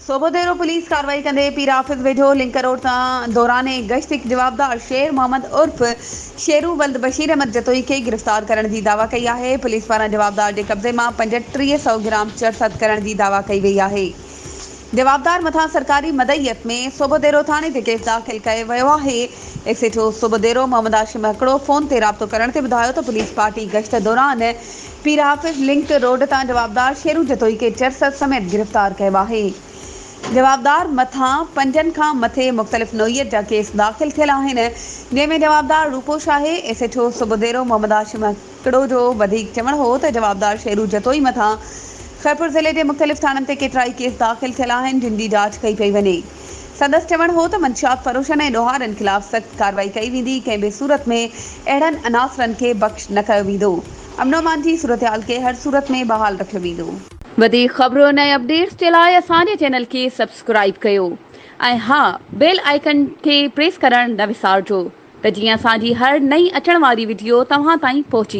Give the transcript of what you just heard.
Sobhodero police ڪارروائي ڪندي پير office ويجهو لنڪ روڊ تان دوران گشت هڪ جوابدار شير محمد عرف شيرو ولد بشير احمد جتوئي کي گرفتار ڪرڻ جي دعويٰ ڪئي آهي. پوليس پاران جوابدار جي قبضي مان 35 سئو گرام چرس هٿ ڪرڻ جي دعويٰ ڪئي وئي آهي. جوابدار مٿان سرڪاري مدعيت ۾ سوڀوديرو ٿاڻي تي ڪيس داخل ڪيو ويو آهي. S H O Sobhodero Muhammad Hashim Hakro phone تي رابطو ڪرڻ تي ٻڌايو ته پوليس پارٽي گشت دوران پير حافظ لنڪ روڊ تان جوابدار شيرو جتوئي کي چرس سميت گرفتار ڪيو آهي. جوابدار مٿان پنجن کان مٿي مختلف نوعيت جا ڪيس داخل ٿيل آهن جنهن ۾ جوابدار روپوش آهي. S H O Sobhodero Muhammad Hashim Hakro جو وڌيڪ چوڻ هو ته جوابدار شيرو جتوئي مٿان خيرپور ضلعي جي مختلف ٿاڻن تي ڪيترائي ڪيس داخل ٿيل آهن جن جي جاچ ڪئي پئي وڃي. سندس چوڻ هو ته منشيات فروشن ۽ ڏوهارين خلاف سخت ڪارروائي ڪئي ويندي ڪنهن به صورت ۾ اهڙن عناصرن کي بخش نه ڪيو ويندو. امن و امان جي صورتحال کي هر صورت ۾ بحال رکيو ويندو. وڌيڪ خبرن ۽ اپڊيٽس جي لاء اسان جي چينل کي سبسڪرائيب ڪيو ۽ ها بيل آئيڪن کي پريس ڪرڻ نه وسارجو. ته جيئن اسان جي هر نئين اچڻ واري وڊيو توهان تائين پهچي.